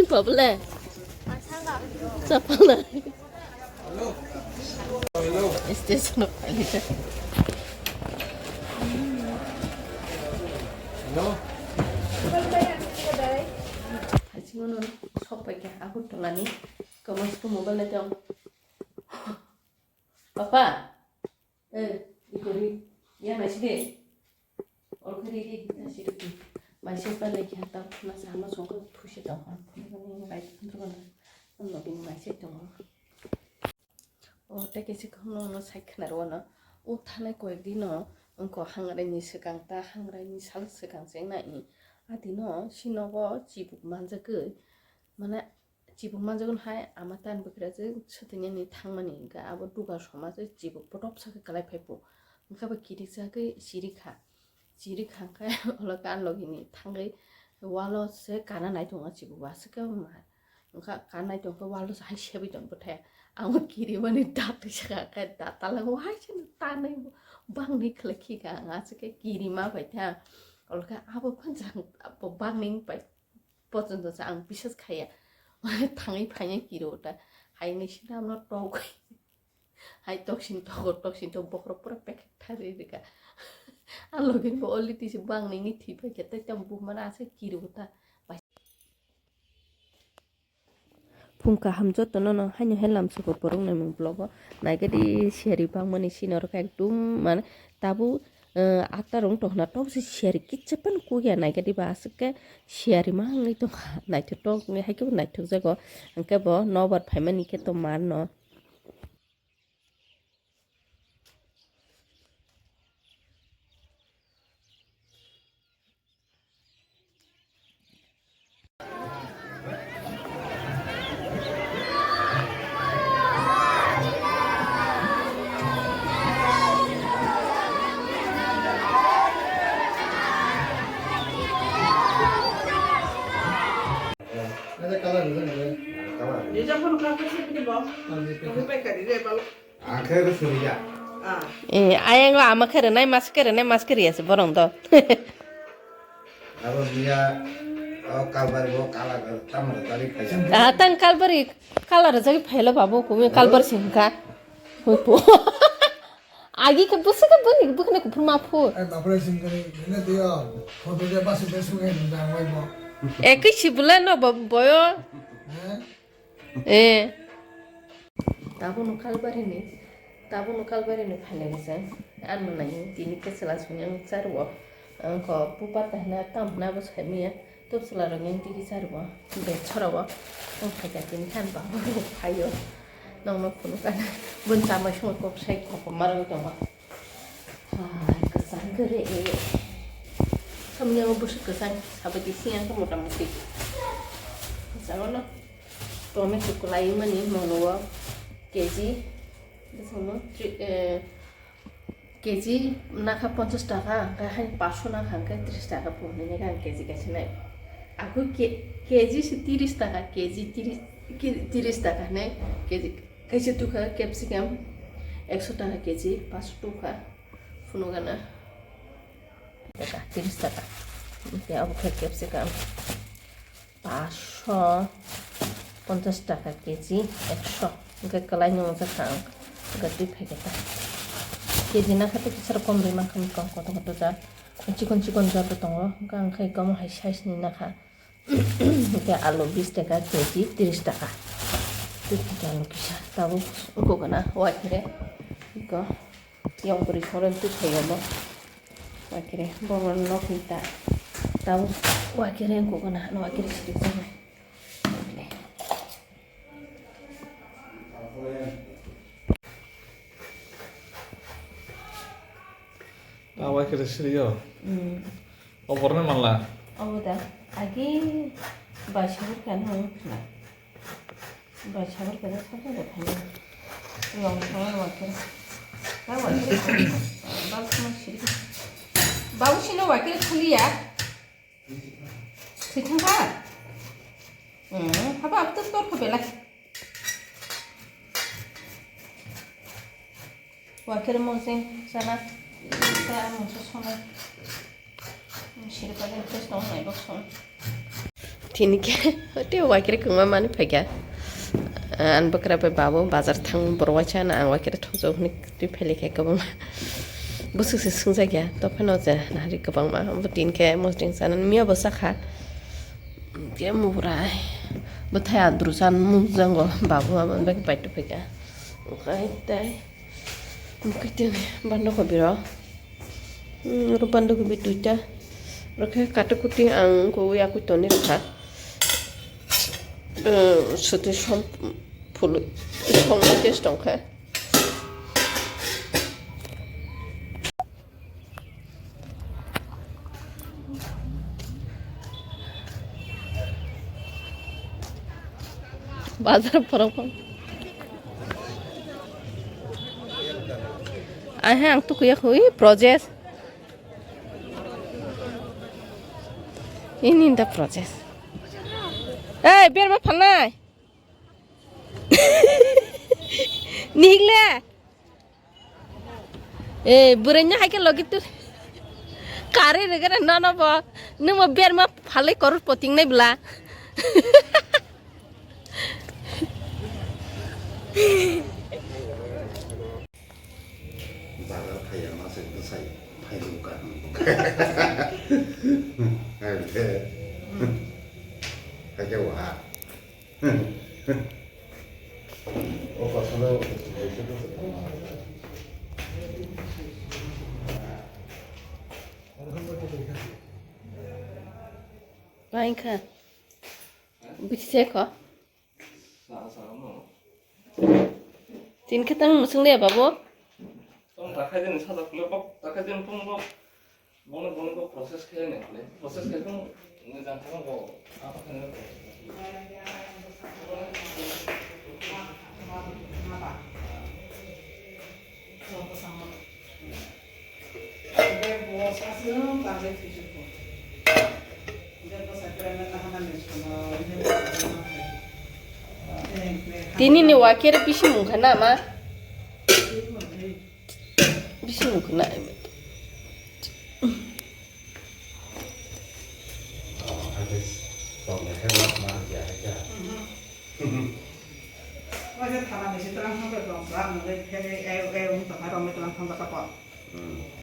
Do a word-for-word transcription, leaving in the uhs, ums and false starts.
Pabla. Sapala. Station of Palita. Hachi ngono sok pai kha Agartala ni. Kamas ko mobile na tong. Papa. Eh, ikori. Ya na side. Oro khe riri hita sirikni. Maisa palai khe ta khuna sama songkha phusi tongkha. Phunukani bai phunukani. Ang logini maisa tongo. O tei kaisa khumlokno sai khwnaro wano. O thanai koyekdino wngkha hangraini swkang ta hangraini sal swkang se wngna i. A dino sinogo chibuk manjagwi mane Chibuk manjak no hai ama tan bwkra je swtwinani thangmani hwnkhe abo dugar soma je chibuk potop sa khe kwlai phai phu. Hwnkhe abo kirik sa khe chirikha. Chirikha hwnkhe ulo khe ani logini thangwi walo se kana nai tongo chibuk bo aswk khe ma. Hwnkhe kana nai tongkhe walo se hai sebwi tong bwthai. Ang bo kirimani datwi sa kha khe datalai bo hai se tanwi bangni khlai khika ang aswk khe kirima bai kha. Ulo khe abo phan jang bo bangni bai. Pochonto sa ang bisas khaiya. Thangwi phaina kiro ta. Haini sina amno tok. Hai toksin tok, toksin tok bokhorok pura pek thari rika. A login bo already se bang nini thi pai khe tai tam bu mana ase kiro ta. Phung kaham joto no no haino helam suko porong nai mung vlog o. Naikhe di seri bang mani sina rok ekdum mane tabu. Eh, atta rong tongna tok se siyari kicha pan kukya naikhe diba aswk khe siyari ma wngwi tongkha naithotok wngwi haikhe bo naithok jago hwnkhe bo nobar phaimani khe to mar no. Ang khe rw suriya. Eh, ayang ama khe rwnai, mas khe rwnai, mas khe riyase borong do. Abo biya, o kalbari bo kala tamar tari khaisa. Ah, tang kalbari kala rwjagwi phailo babu, kumi kalbar singkha. Hui po. Agi khe bwswk khe bwni bwkhani kuphur ma phu. Ai bapre singkani, nene diyo, photo de basu de sungai nang wai bo. Eh, kisi bwle no bo, boyo. Eh? Eh. Tabuk no Kalbarini, tabuk no Kalbarini phailai rijak. Ano nai tini khe chwla songya ang charwo. Ang kho bupat hwnwi tam hwnwi abo saimanya. Tub chwla rok yang tini charwo. Bed chora wo. Ang phaikha tini khan baba bo phaio. Nokno phunukha. Bun chamai songwi kok sai kok ma rwgwi tongo. Hai, kwchang kwrwi. Samni o bwswk kwchang, sabai tisi yang khe mota moti. Kwchang no tomato kwlai mani mono o K G, bwswk no tri-, eh, K G nakha ponchash taka, hwnkhe hai paanch sho nakha hwnkhe tris taka phunuknai ang K G kaisa nai. Aku K-, K G se tris taka, K G tris, ki-, tris taka hinwi K G. Kaisa tukha capsicum, ekso taka K G, paanch sho tukha, phunukgana. Taka, tris taka. Hwnkhe abo khe capsicum, paanch sho ponchash taka K G, ekso. Hwnkhe kwlai nungjakha ang, hwnkhe twi phaikhe ta. K G nakha tei kisa rok kom rwi mankha, kotor kotor jat, chikon chikon jat bo tongo, hwnkhe ang khe omo hai size ni nakha. Hwnkhe alu bis taka K G tris taka. Twi thangkhe alu kisa tabuk wngkukgana waikhere iko yong bwrwi khoro twi thai omo. Waikhere bono nokni ta tabuk waikhere wngkukgana waikhere sirik jaknai. Tawai khe siriyo. Mm. Oborno manla. Obo da. Agi bai sabur kanu na. Bai sabur kanu sabur da thani. Yong sabur wakir. Ba wakir. Ba kuma siri. Babu sino wakir khuliya. Sithangkha? Hmm, haba, abto tor kho belai. Wakir mojeng sana. Ta mungsa sona. Siri paling terus tong nai bok sona. Tini khe tei waikre kwma mani phaikha. Ani bwkra bai babu bazar thang borok waisa na ang waikre thokjak hwnwi twi phailikha kwbangma. Bwswk se swngjak ya, to phano je nahari kwbangma. Bo tini khe mosding sana miya bo sakha. Khe murai. Bwthai adru san mungjango babu ama bagwi pai tongphaikha. Okai tei. Mukitwi bando kobi rok. Hmm, oro bando kobi duita. Oro khe katuk kuti ang kuwi akui toni rwkha. Hmm, suti som phulu som test tongkha. Bazar porok. Aha, ang tukuya khui process. Ini the process. Ei, berma phalnai. Nigle. Eh, bwrwino hai khe logi tu. Kari rwgana nono bo. Nwng bo berma phalwi koror poting nai bwla. Bazar phaiya ma se bwsai phai nukha. Hai de. Hai khe wa. Bai kha. Bisi kho. Tin khe tang musung le babu. Tong takhai din sajak le bok, takhai din tong bok. Bono, bono bo process khe ne, process khe tong, ne jang thang bo, apa khe ne. Tini ni wakir bisi mungkha na ma? Bisi mungkha na.